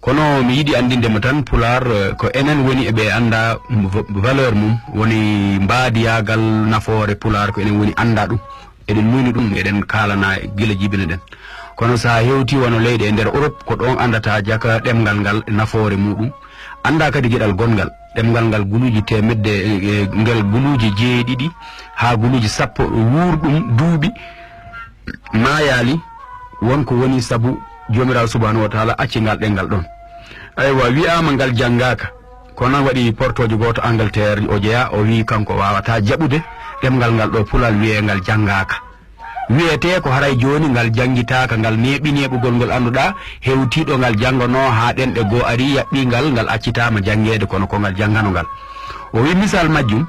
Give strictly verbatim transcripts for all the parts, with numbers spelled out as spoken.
Kono mi yiɗi anndinde mo tan, Pulaar, eh, ko enen woni e ɓe annda v-, valeur mum, woni mbaadiyaagal nafoore Pulaar, ko enen woni annda ɗum. Eɗen muyni ɗum, eɗen kaalana gila jibinaɗen. Kono so a hewti wano leyɗe e nder Europe, ko ɗon anndata jaka ɗemngal ngal e nafoore muɗum. Annda kadi geɗal gonngal, ɗemngal ngal guluuji teemedde, eh, eh, ngal guluuji jeeɗiɗi haa guluuji sappo wuurɗum duuɓi maayaali, won ko woni sabu Joomiraaɗo Subhaanahu wa Taala acci ngal ɗemngal ɗon. Aywa, wi'aama ngal janngaaka. Kono waɗi portoojo gooto Angleterre o jeyaa, o wi'i kanko waawataa jaɓude ɗemngal ngal ɗo Pulaar wiyee ngal janngaaka. Wiyetee ko haray jooni ngal janngitaaka, ngal neeɓi neeɓugol ngol annduɗaa, hewtii ɗo ngal jannganoo haa ɗenɗe goo ari yaɓɓii ngal, ngal accitaama janngeede kono ko ngal janngano ngal. O wi'i misal majjum,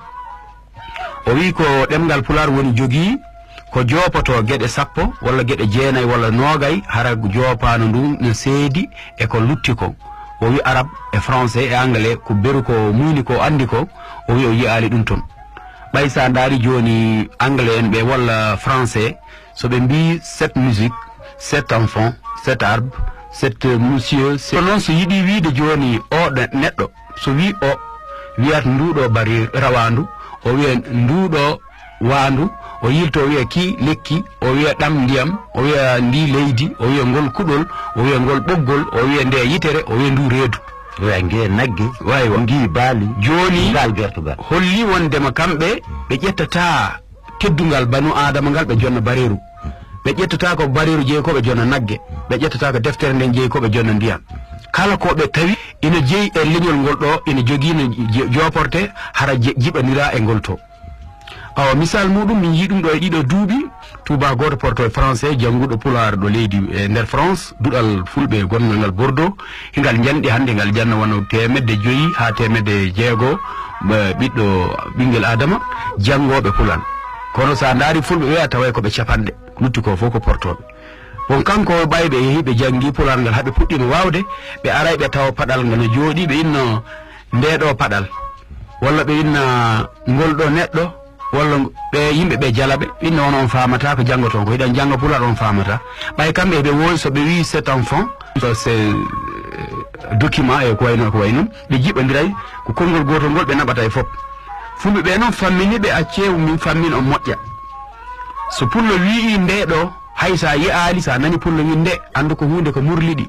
o wi'i ko ɗemngal Pulaar woni jogii ko joopoto geɗe sappo walla geɗe jeenay walla noogay, hara joopaano ndun no seedi e ko lutti kon. O wi'i Arab e Français e Anglais ko beru ko muyni ko anndi ko, o wi'i o yi'aali ɗum ton. Ɓay sa ndaari jooni Anglais en ɓe walla Français, so ɓe mbii cette musique, cet enfant, cet arbre, cet monsieur, c'est, ko noon so yiɗi wiide jooni o ɗe-, neɗɗo, so wii o, wiyata nduuɗo bari rawaandu, o wiya nduuɗo waandu, o yilto o wiya ki lekki, o wiya ɗam ndiyam, o wiya ndi leydi, o wiya ngol kuɗol, o wiya ngol ɓoggol, o wiya nde yitere, o wiya ndu reedu. Oya nge nagge, waywa, ngi baali, jooni ngal gertogal. Holli wondema kamɓe ɓe ƴettata teddungal banu Aadama ngal ɓe jonna bareeru. Ɓe ƴettata ko bareeru jeyi ko ɓe jonna nagge. Ɓe ƴettata ko deftere nden jeyi ko ɓe jonna ndiyam. Kala ko ɓe tawi ina jeyi e leñol ngol ɗo, ina jogii no je-, jooporte, hara je-, jiɓanira e ngol to. Awa, misal muɗum, min yii ɗum ɗo e ɗiɗo duuɓi, tuuba gooto porto e français, jannguɗo pulaar ɗo leydi e nder France, duɗal fulɓe gonngal ngal Bordeaux, hingal njanɗi hannde ngal janna wano teemedde joyi haa teemedde jeego, ɓe-, ɓiɗɗo ɓinngel Aadama, janngooɓe pulaar. Kono so a ndaari fulɓe ɓe, a taway ko ɓe capanɗe, lutti ko fof ko portooɓe. Bon, kanko ɓay ɓe yehi ɓe janngi pulaar ngal, haa ɓe puɗɗiima waawde, ɓe aray ɓe tawa paɗal ngal no jooɗii, ɓe inno nde ɗo paɗal, walla ɓe inna ngol ɗo neɗɗo, walla ng-, ɓe yimɓe ɓe jalaɓe, inna on, on faamata ko janngoton ko, hiɗen jannga pulaar on faamata. Ɓay kamɓe ɓe woowi so ɓe wii cet enfant, so c'est, euh, document e ko wayno, ko wayno, ɓe jiɓandiray ko konngol gootol ngol ɓe naɓata e fof. Fulɓe ɓe noon fammini ɓe accee min fammin on moƴƴa. So pullo wii nde ɗo, hay sa yi'aali, sa nani pullo wii nde, anndu ko huunde ko murliɗi.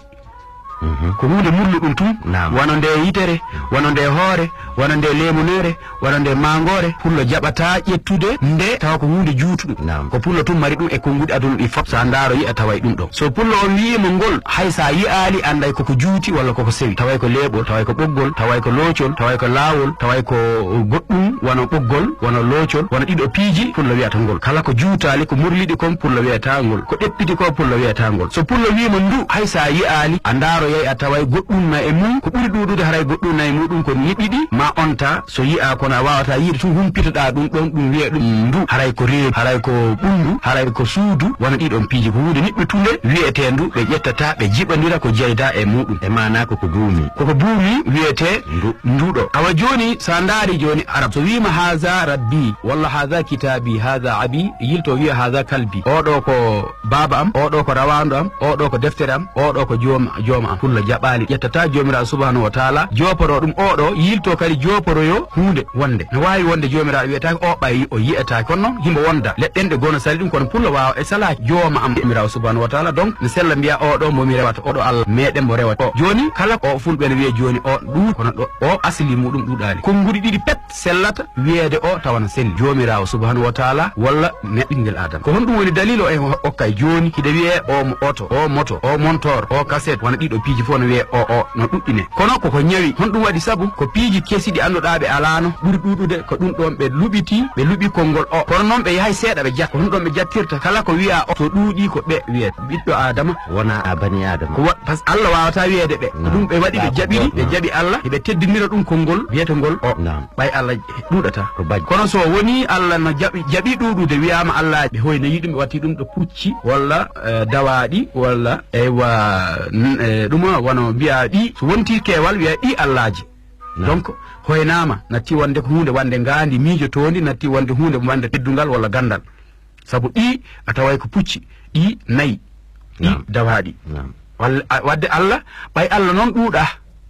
Mhm. Ko huunde murluɗum tun, naam, wano nde yitere, wano nde hoore, wano nde leemuneere, wano nde maangoore, pullo jaɓata ƴettude nde tawa ko huunde juutuɗum. Naam. Ko pullo tun mari ɗum e konnguɗi aduna ɗi fof. Sa ndaaro yi'a taway ɗum ɗon. So pullo on wi'ima ngol, hay sa yi'aali annday koko juuti walla koko sewi. Taway ko leeɓol, taway ko ɓoggol, taway ko loocol, taway ko laawol, taway ko goɗɗum wano ɓoggol, wano loocol, wano ɗiɗo piiji, pullo wi'ata ngol. Kala ko juutaali, ko murliɗi kon, pullo wi'ata ngol. Ko ɗeppiti ko, pullo wi'ata ngol. So pullo wi'ima ndu, hay sa yi'aali, a ndaaroyay a taway goɗɗum na e mum, ko ɓuri ɗuuɗude haray goɗɗum na e muɗum ko niɓiɗi, ma onta, so yi'a kono a waawata yi'de tun, humpitoɗaa ɗum ɗon, ɗum wi'a ɗum ndu, haray ko reedu, haray ko ɓunndu, haray ko suudu, wano ɗiɗon piiji. Ko huunde niɓɓitunde wi'etee ndu, ɓe ƴettata, ɓe jiɓandira ko jeyda e muɗum. E maanaa ko ko buumi. Ko ko buumi wi'etee ndu. Nduɗo. Awa jooni, sa ndaari jooni Arab, so wi'ima haza rabbi, walla haza kitabi, haza abi, yilto wi'a haza kalbi. Oɗo ko baaba am, oɗo ko rawaandu am, oɗo ko deftere am, oɗo ko joom-, jooma am. Pullo jaɓaali, ƴettata Joomiraaɗo Subhaanahu wa Taala, jooporo ɗum oɗo, yilto kadi jooporoyo huunde wonde. No waawi wonde Joomiraaɗo wiyetaake o ɓay o yi'etaake, kono noon himo wonda. Leɗɗen ɗe gona sali ɗum, kono pullo waawa e salaa jooma am Joomiraaɗo Subhaanahu wa Taala, donc ne sella mbiya oɗo mbo mi rewata, oɗo Allah meɗen mbo rewata o. Jooni kala o fulɓe ne wiya jooni o ɗuuɗi, kono ɗo o asli muɗum ɗuuɗaani. Konnguɗi ɗiɗi pet sellata wiyeede o tawa no selli. Joomiraawo Subhaanahu wa Taala walla neɗɗo ɓinngel Aadama. Ko honɗum woni daliilu o e okkay jooni? Hiɗa wiyee o mo oto, o moto, o montor, o kaset, wona ɗiɗo piiji fof no wiyee o, o, no ɗuɗɗine. Kono koko ñawi. Honɗum waɗi? Sabu ko piiji kesi ɗi annduɗaa ɓe alaano, ɓuri ɗuuɗude ko ɗum ɗoon ɓe luɓiti, ɓe luɓi konngol o. Kono noon ɓe yahay seeɗa ɓe jatta. Ko honɗum ɓe jattirta? Kala ko wiyaa o, so ɗuuɗii ko ɓe wiyee ɓiɗɗo Aadama. Wona a bani Aadama. Ko wa-, pas-, Allah waawataa wiyeede ɓe. Ko ɗum ɓe waɗi, ɓe jaɓiri, ɓe jaɓi Allah, ɓe teddinira ɗum konngol biyetengol o. Naam. Ɓay Allah ɗuuɗata. Ko bajjo. Kono so woni Allah no jaɓi, jaɓi ɗuuɗude, wiyaama Allah ɓe hoynayi ɗum, ɓe watti ɗum ɗo pucci, walla, eh, dawaaɗi, walla, eywa, n-, eh, ɗum wano mbiyaa ɗi, so wonti keewal, wiyaa ɗi Allaaji. Naam. Donc, hoynaama, natti wonde ko huunde wonde ngaandi, miijotoondi, natti wonde huunde wonde teddungal walla ganndal. Sabu ɗi, a taway ko pucci, ɗi nayi, ɗi dawaaɗi. Naam. Walla, a, wadde Alla, ɓay Alla noon ɗuuɗaa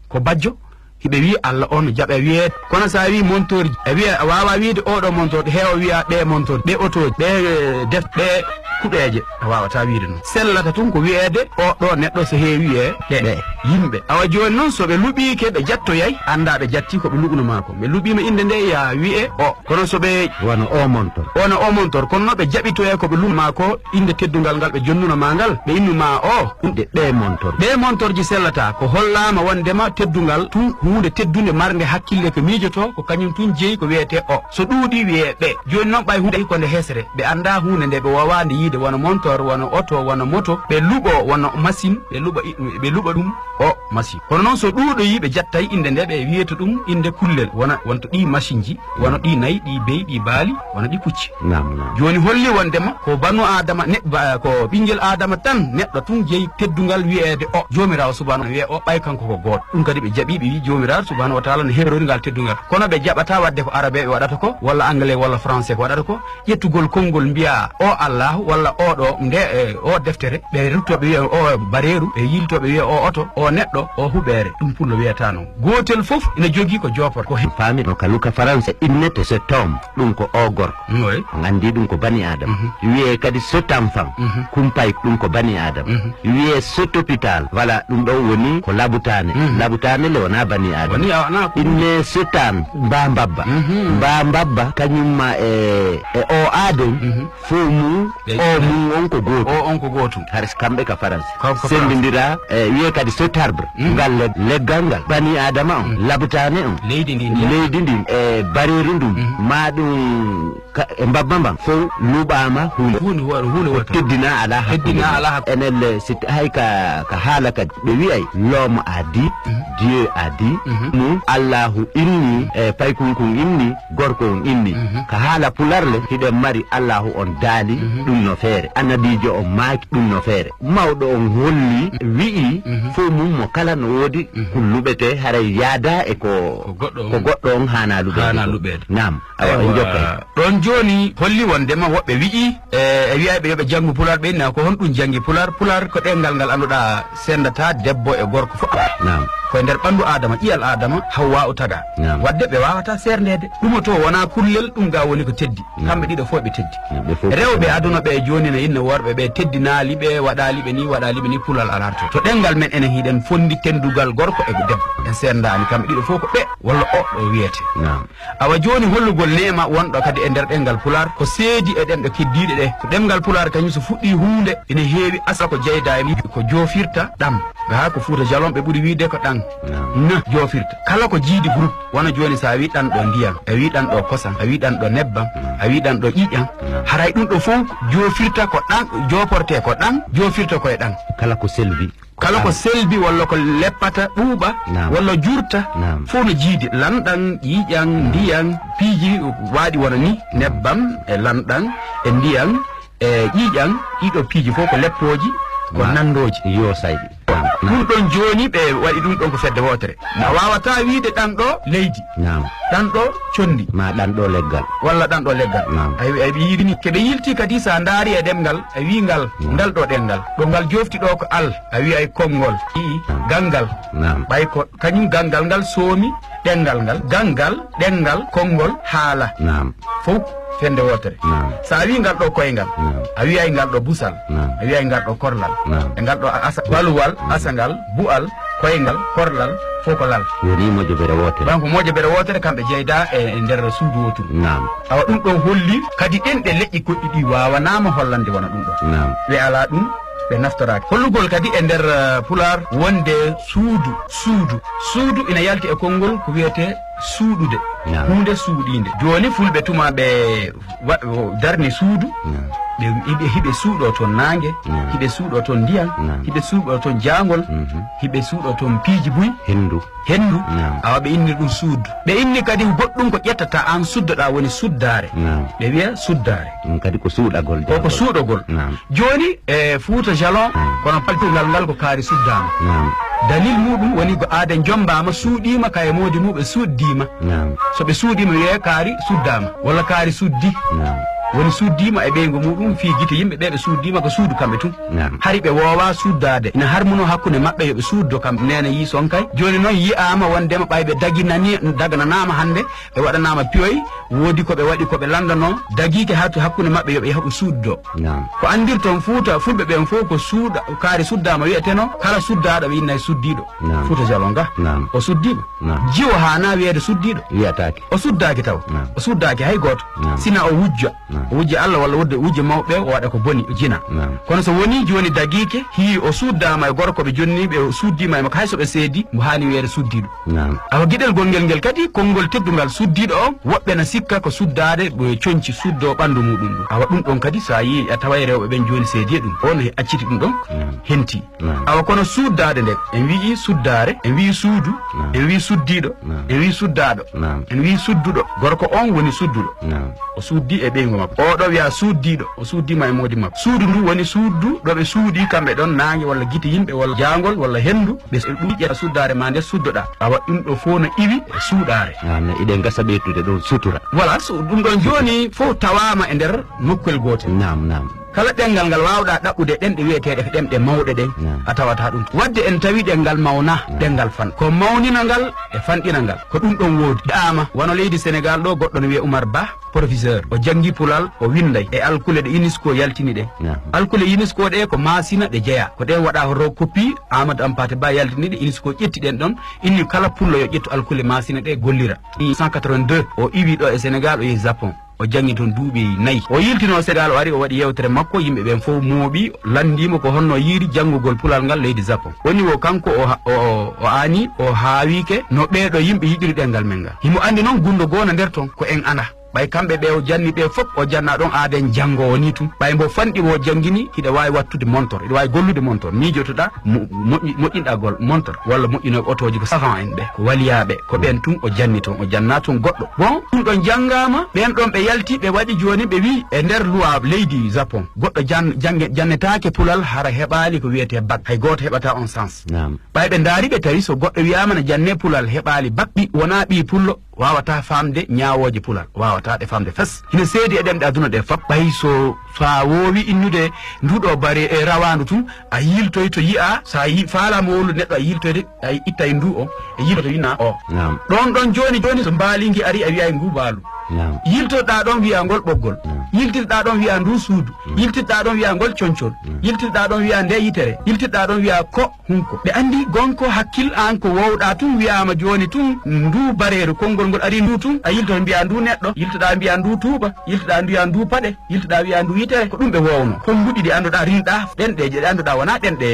ko bajjo, hiɓe wiya Alla on jaɓa wiyeede. Kono so a wii montoorji, a wiya, a waawaa wiide oo ɗoo montoor, heewa wiya ɓee montoor, ɓee otooji, ɓee, eh, def, ɓee kuɓeeje. A waawataa wiide noon. Sellata tun ko wiyeede oo ɗoo neɗɗo so heewi e ɓee, ɓee yimɓe. Awa jooni noon, so ɓe luɓiike, ɓe jattoyay, anndaa ɓe jattii ko ɓe luɓuno maa ko. Ɓe luɓiima innde nde, ya wiye o. Kono so ɓe wano o montor. Wano o montor. Kono no ɓe jaɓitoya ko ɓe luɓuno maa ko, innde teddungal ngal ɓe jonnuno maa ngal, ɓe innu maa o. Ɗum ɗe ɓee montor. Ɓee montorji sellata, ko hollaama wondema teddungal tun huunde teddunde marnde hakkille ko miijotoo, ko kañum tun jeyi ko wiyetee o. So ɗuuɗii wiyee ɓe. Jooni noon ɓay huunde ko nde hesre. Ɓe anndaa huunde nde, ɓe waawaa nde yiide, wano montor, wano oto, wano moto. Ɓe luɓo, wano machine, ɓe luɓa i-, ɓe luɓa ɗum o machine. Kono noon so ɗuuɗoyii, ɓe jattay innde nde, ɓe wiyeta ɗum innde kullel. Wona, wonto ɗii machine ji, wano ɗii nayi, ɗii beyi, ɗii baali, wano ɗii pucci. Naam, naam. Jooni holli wondema ko banu Aadama, ne-, ba-, ko ɓinngel Aadama tan, neɗɗo tun jeyi teddungal wiyeede o. Joomiraawo subhaanahu wiye o, ɓay kanko ko gooto. Ɗum kadi ɓe jaɓi, ɓe wi Joomiraawo subhaanahu wa taala no heerori ngal teddungal. Kono ɓe jaɓataa wadde ko arabeeɓe waɗata ko, walla anglais, walla français ko waɗata ko. Ƴettugol konngol mbiyaa o Allaahu walla o ɗo nde, e, o deftere, ɓe ruttoo ɓe wiya o bareeru, ɓe yiltoo ɓe wiya o oto, o neɗɗo, o huɓeere. Ɗum pullo wiyata noon. Gootel fof ina jogii ko jooporto. Ko he- Paami no ka luka faransa innete ce homme, ɗum ko o gorko. Oui. On anndi ɗum ko bani Aadama. Mhm. Wiyee kadi cet enfant, mhm, kumpay, ɗum ko bani Aadama. Mhm. Wiyee cet hôpital, voilà, ɗum ɗo woni ko labutaane. Mhm. Labutaane le wonaa bani Aadama. Woni a, wonaa ko inne setan mbaa mbabba. Mhm. Mbaa mbabba, kañum ma e, e o aaden, mhm, fof mum, ɓe o mum on ko gootum. O on ko gootum. Har kamɓe ka Faransi. Ko, ko Faransi. Senndindira, e, wiyee kadi cet arbre. Mhm. Ngal le-, leggal ngal. Bani Aadama on, mhm, labutaane on. Leydi ndin, ndiyam. Leydi ndin, e bareeru ndum, mhm, maa ɗum ka, e mbabba mban fof luɓaama huunde. Huunde wo-, huunde ko wota. Teddina alaa hakkunde. Teddina alaa hakkunde. Enen le, si t-, hay ka, ka haala kadi, ɓe wi'ay, l'homme a dit, mhm, Dieu a dit, mhm, mum, Allaahu inni, e paykunkun inni, gorko on inni. Mhm. Ka haala pular le, hiɗen mari Allaahu on daali, mhm, ɗum no feere. Annabiijo on maaki ɗum no feere. Mawɗo on holli, wi'i, mhm, fof mum mo kala no woodi, mhm, ko luɓete, haray yaada e ko, ko goɗɗo on, ko goɗɗo on haana luɓeede. Haana luɓeede. Naam. Awa, en jokkay. Ɗon jooni holli wondema woɓɓe wi'i, e, e wi'ayɓe yo ɓe janngu Pular, ɓe inna ko honɗum janngi Pular? Pular ko ɗemngal ngal annduɗaa senndataa debbo e gorko fof. Naam. Ko e nder ɓanndu Aadama, ƴiyal Aadama, Hawwa o tagaa. Naam. Waɗde ɓe waawataa seerndeede. Ɗum o to wonaa kullel, ɗum ga woni ko teddi. Naam. Kamɓe ɗiɗo fof ɓe teddi. Naam, ɓe fof ko teddi. Rewɓe aduna ɓe jooni no inna worɓe ɓe teddinaali ɓe, waɗaali ɓe ni, waɗaali ɓe ni, Pular alarto. To ɗemngal men enen hiɗen fonndi tenndugal gorko e debbo. En senndaani kamɓe ɗiɗo fof ko ɓe walla o ɗo wiyete. Naam. Awa jooni hollugol neema wonɗo kadi e nder ɗemngal Pulaar, ko seedi e ɗemɗe keddiiɗe ɗe. Ko ɗemngal Pulaar kañum so fuɗɗii huunde, ina heewi asal ko jeyda e mum, ko joofirta ɗam. Haa ko Fuuta Jalon ɓe ɓuri wiide ko ɗan. Naam. Na joofirta. Kala ko jiidi groupe, wano jooni so a wii ɗan ɗo ndiyam, a wii ɗan ɗo kosam, a wii ɗan ɗo nebbam, naam, a wii ɗan ɗo ƴiƴam, naam, haray ɗum ɗo fof joofirta ko ɗan, jooporte ko ɗan, joofirta ko e ɗan. Kala ko selbi. Kala ko selbi walla ko leppata, ɓuuɓa, naam, walla jurta, naam, fof no jiidi. Lanɗan, ƴiiƴan, naam, ndiyan, piiji waaɗi wona ni, nebbam e lanɗan e ndiyan e ƴiiƴan, ɗiɗo piiji fof ko leppooji, ko, naam, nanndooji. Yo sayɗi. Naam, naam. Ɗum ɗon jooni ɓe waɗi ɗum ɗon ko fedde wootere. A waawataa wiide ɗan ɗo leydi. Naam. Ɗan ɗo conndi. Ma ɗan ɗo leggal. Walla ɗan ɗo leggal. Naam. Ay, ay, ɓe yiɗi ni. Ke ɓe yilti kadi, so a ndaari e ɗemngal, a wii ngal, naam, ngal ɗo ɗemngal. Ɗo ngal jofti ɗo ko al, a wii ay konngol. Ii, naam, ganngal. Naam. Ɓay ko kañum ganngal ngal soomi ɗemngal ngal. Ganngal, ɗemngal, konngol, haala. Naam. Fof fende wootere. Naam. So a wii ngal ɗo koyngal, naam, a wii ay ngal ɗo busal, naam, a wii ay ngal ɗo korlal, naam, e ngal ɗo asa-, baluwal, naam, asangal, bu'al, koyngal, korlal, fof ko lal. Woni mojobere wootere. Donc, mojobere wootere, kamɓe jeyda e, e nder suudu wooturu. Naam. Awa, ɗum ɗo holli kadi ɗen ɗe leƴƴi goɗɗi ɗi waawanaama hollande wona ɗum ɗo. Naam. Ɓe alaa ɗum, ɓe naftoraaki. Hollugol kadi e nder, eh, Pulaar wonde suudu, suudu. Suudu ina yalti e konngol ko wiyetee suuɗude. Naam. Huunde suuɗiinde. Jooni Fulɓe tuma ɓe wa-, o darni suudu, naam, ɓe, hiɓe, hiɓe suuɗoo toon naange, naam, hiɓe suuɗoo toon ndiyan, naam, hiɓe suuɗoo toon jaangol, mhm, hiɓe suuɗoo toon piiji buy. Henndu. Henndu. Naam. Awa ɓe inni ɗum suudu. Ɓe inni kadi goɗɗum ko ƴettata aan suddoɗaa woni suddaare. Naam. Ɓe wiya suddaare. Ɗum kadi ko suuɗagol. Ko, ko jaangol. Suuɗagol. Naam. Jooni, e Fuuta Jalon, naam, kono paltogal ngal ko kaari suddaama. Naam. Dalil muɗum woni ko aaden jommbaama, suuɗiima, kay moodi muɓe suuddiima. Naam. So ɓe suuɗiima, wiyee kaari suddaama, walla kaari suddi. Naam. Woni suuddiima e ɓeyngu muuɗum fii gite yimɓe ɓee ɓe suuddiima ko suudu kamɓe tun. Naam. Hari ɓe woowaa suuddaade. Ina harmunoo hakkunde maɓɓe yo ɓe suuddo kam neene yii sonkay. Jooni noon yi'aama wondema ɓay ɓe daginani, dagananaama hannde, ɓe waɗanaama piyoy, woodi ko ɓe waɗi ko ɓe lanndanoo, dagiike hatu hakkunde maɓɓe yo ɓe yahu ɓe suuddo. Naam. Ko anndirton Fuuta, Fulɓe ɓeen fof ko suuɗa, kaari suddaama wi'eteno, kala suddaaɗo ɓe innay suddiiɗo. Naam. Fuuta Jalon ga. Naam. O suddiima. Naam. Jiwo haanaa wiyeede suddiiɗo. Wiyataake. O suddaaki taw. Naam. O suddaaki hay gooto. Naam. Sina o wujja. Naam. O wujja Alla walla wudde wujje mawɓe ɓe, o waɗa ko boni, o jina. Naam. Kono so wonii jooni dagiike, hii o suddaama e gorko ɓe jonniiɓe, o suddiima e makko, hay so ɓe seedi, mo haani wiyeede suddiiɗo. Naam. Awa giɗel gongel ngel kadi, konngol teddungal suddiiɗo on, woɓɓe na sikka ko suddaade, ɓe conci suddoo ɓanndu muuɗum ɗum. Awa ɗum ɗon kadi, so a yii, a taway rewɓe ɓen jooni seedi e ɗum. O no acciti ɗum ɗon, naam, henti. Naam. Awa kono suddaade nde, en wi'i suddaare, en wi'i suudu, naam, en wi'i suddiiɗo, naam, en wi'i suddaaɗo, naam, en wi'i sudduɗo. Gorko on woni sudduɗo. Naam. O suddii e ɓeyngu makko. Oo ɗoo wiyaa suddiiɗo, o suddiima e moodi makko. Suudu ndu woni suudu ɗo ɓe suuɗii kamɓe ɗon naange walla gite yimɓe walla jaangol walla henndu. Ɓe ɗum ƴetta suddaare maa nde suddoɗaa. Awa ɗum ɗo fof no iwi e suuɗaare. Naam, no iɗen gasa ɓeydude ɗum sutura. Voilà, so ɗum ɗon jooni fof tawaama e nder nokkuwel gootel. Naam, naam. Kala ɗemngal ngal waawɗaa ɗaɓɓude ɗemɗe wiyeteeɗe ko ɗemɗe mawɗe ɗen, naam, a tawata ɗum. Waɗde en tawi ɗemngal mawnaa, naam, ɗemngal fan. Ko mawnina ngal e fanɗina ngal. Ko ɗum ɗon woodi. Wi'aama, wano leydi Senegaal ɗo, goɗɗo no wiyee Umar Bah, professeur. O janngi Pulal, o winnday e alkule ɗe UNESCO yaltini ɗe. Naam. Alkule UNESCO ɗe ko Maasina ɗe jeyaa. Ko ɗen waɗaa hoto koppi, Amadou Hampâté Bâ yaltini ɗe, UNESCO ƴetti ɗen ɗon, inni kala Pullo yo ƴettu alkule Maasina ɗe gollira. Cent quatre-vingt-deux, o iwi ɗo e Senegaal, o yehi Japon. O janngi toon duuɓi nayi. O yiltinoo Senegaal, o ari, o waɗi yeewtere makko, yimɓe ɓen fof mooɓi, lanndii mo ko honno o yiiri janngugol Pulal ngal leydi Japon. Woni wo kanko o ha-, o, o, o aani, o haawiike no ɓee ɗoo yimɓe yiɗiri ɗemngal men ngal. Himo anndi noon gunndo goo na nder toon, ko en ana. Ɓay kamɓe ɓe o janni ɓe fof, o janna ɗon aaden janngoowo nii tun. Ɓay mbo fanɗi wo janngini, hiɗa waawi wattude montor, hiɗa waawi gollude montor, miijotoɗaa mo-, moƴƴi-, moƴƴinɗaa gol montor, walla moƴƴinooɓe otooji ko savant en ɓe, ko waliyaaɓe, ko ɓen tun o janni toon, o jannaa toon goɗɗo. Bon, ɗum ɗon janngaama, ɓen ɗon ɓe yalti, ɓe waɗi jooni, ɓe wi'i e nder luwa leydi Japon, goɗɗo jan-, jannge-, jannetaake Pulal hara heɓaali ko wiyetee bac, hay gooto heɓataa on sens. Naam. Ɓay ɓe ndaari, ɓe tawi so goɗɗo wi'aama na jannee Pulal heɓaali bac, ɓi-, wonaa ɓii Pullo, waawataa faamde ñaawooje Pulal, waawataa ɗe faamde fes. Hino seedi e ɗemɗe aduna ɗe fop. Ɓay so faa woowi innude ndu ɗo bare e rawaandu tun, a yiltoyto yi'aa, so a yi-, faalaama wowlude neɗɗo, a yiltoyde, a ittay ndu o, e yiltoyto winaa o. Naam. Ɗon ɗon jooni jooni, so mbaalingi ari, a wi'ay ngu mbaalu. Naam. Yiltoɗaa ɗon wi'aa ngol ɓoggol. Naam. Yiltirɗaa ɗon wi'aa ndu suudu. Naam. Yiltirɗaa ɗon wi'aa ngol concol. Naam. Yiltirɗaa ɗon wi'aa nde yitere. Yiltirɗaa ɗon wi'aa ko hunko. Ɓe anndi gonko hakkil an ko wowɗaa tun wi'aama jooni tun ndu bareeru, konngol ngol ari ndu tun, a yiltoto mbi'aa ndu neɗɗo, yiltoɗaa mbi'aa ndu tuuba, yiltoɗaa mbi'aa ndu paɗe, yiltoɗaa wi'aa ndu yitere, ko ɗum ɓe wowno. Konnguɗi ɗi annduɗaa rinɗaa, ɗenɗeeje ɗe annduɗaa wonaa ɗenɗe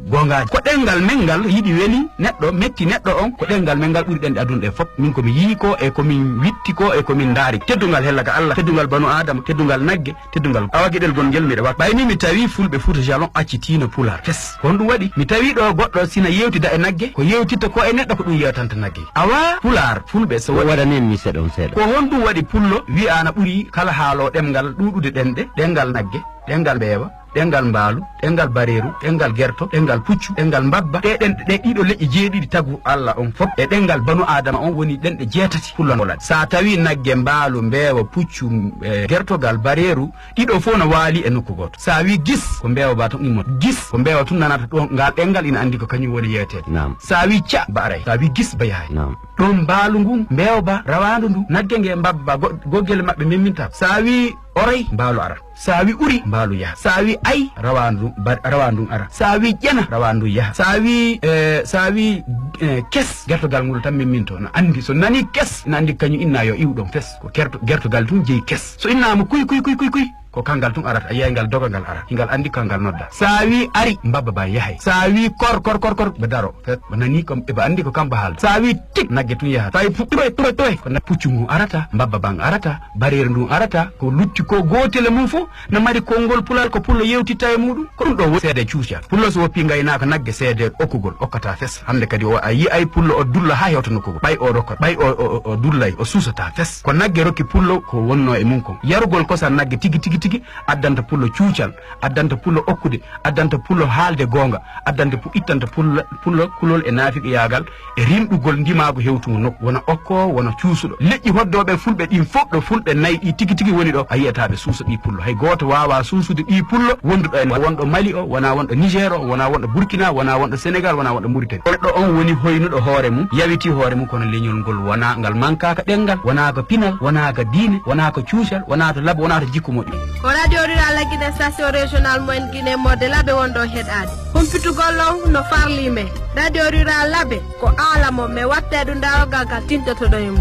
goongaaje. Ko ɗemngal men ngal yiɗi weli neɗɗo, metti neɗɗo on, ko ɗemngal men ngal ɓuri ɗemɗe aduna ɗe fop. Min ko mi yii ko e ko min witti ko e ko min ndaari. Teddungal hella ka Allah, teddungal banu Aadama, teddungal nagge, teddungal awa geɗel gongel miɗa waɗa. Ɓay ni mi tawi Fulɓe Fuuta Jalon accitiino Pulaar fes. Ko honɗum waɗi? Mi tawi ɗo goɗɗo sina yewtida e nagge, ko yewtitta ko e neɗɗo ko ɗum yewtanta nagge. Awa Pulaar, Fulɓe so waɗi waɗanen mi seeɗa on seeɗa. Ko honɗum waɗi Pullo wi'aana ɓuri kala haaloo ɗemngal ɗuuɗude ɗenɗe, ɗemngal nagge, ɗemngal mbeewa, ɗemngal mbaalu, ɗemngal bareeru, ɗemngal gerto, ɗemngal puccu, ɗemngal mbabba. Ɗe ɗenɗe ɗe ɗiɗo leƴƴi jeeɗiɗi tagu Allah on fof. E ɗemngal banu Aadama on woni ɗenɗe jeetati Pullo no waɗi. Sa tawi nagge, mbaalu, mbeewa, puccu, e, gertogal, bareeru, ɗiɗo fof no waali e nokku gooto. Sa wi gis, ko mbeewa ba tun immata. Gis, ko mbeewa tun nanata ɗon, ngal ɗemngal ina anndi ko kañum woni yeeteede. Naam. Sa wi ca, ba aray. Sa wi gis, ba yahay. Naam. Ɗon mbaalu ngun, mbeewa ba, rawaandu ndu, nagge nge, mbabba ba, go-, goggele maɓɓe memminta. Sa wi oray, mbaalu ara. Sa wi uri, mbaalu yaha. Sa wi ay, rawaandu, ba-, rawaandu ndun ara. Sa wi ƴena, rawaandu ndun yaha. Sa wi, eh, sa wi, eh, kes, gertogal ngol tan memminto, no anndi. So nani kes, ina anndi kañum inna yo iw ɗon fes. Ko kerto-, gertogal tun jeyi kes. So innaama kuy, kuy, kuy, kuy, kuy, ko kangal tun arata. A yiyay ngal doga ngal ara. Hingal anndi kangal nodda. Sa wi ari, mbabba ba yahay. Sa wi kor, kor, kor, kor, ba daro. Fet, ba nani kam, ɓe ba anndi ko kam ba haalda. Sa wi tik, nagge tun yaha. Sa wi pu-, toy, toy, toy, ko na-, puccu ngun arata, mbabba ban arata, bareeru ndun arata, ko lutti ko gootele mum fof, na mari konngol Pulal ko Pullo yewtitta e muɗum. Ko ɗum ɗo woni seede cuuca. Pullo so woppi ngaynaaka nagge seede okkugol, okkata fes. Hannde kadi o a yi'ay Pullo o dulla haa hewta nokkugol. Ɓay o rokka, ɓay o, o, o, o dullay, o suusata fes. Ko nagge rokki Pullo ko wonnoo e mum kon. Yarugol kosan nagge tigi, tigi, tigi, addanta pullo cuucal, addanta pullo okkude, addanta pullo haalde goonga, addanta pu-, ittanta pullo, pullo kulol e naafiqiyaagal, e rimɗugol ndimaagu hewtungo nokku. Wona okko, wona cuusuɗo. Leƴƴi hoddooɓe fulɓe ɗin fof, ɗo fulɓe nayi ɗi tigi tigi woni ɗo, a yiyata ɓe suusa ɓii pullo. Hay gooto waawaa suusude ɓii pullo wonduɗo en, wonɗo Mali o, wonaa wonɗo Niger o, wonaa wonɗo Burkina, wonaa wonɗo Sénégal, wonaa wonɗo Mauritanie. Neɗɗo on woni hoynuɗo hoore mum, yawiti hoore mum, kono leñol ngol wonaa, ngal mankaaka ɗemngal, wonaa ko pinal, wonaa ko diine, wonaa ko cuucal, wonaa to laaɓi, wonaa to jikku moƴƴo. Ko Radio Rural la Guinée, station régionale mo en Guinée, mo de laaɓe wonɗo heɗaade. Humpitugol on no farli men. Radio Rural laaɓe ko aala mo men watte ɗum darogal ngal tintotoɗo e mum.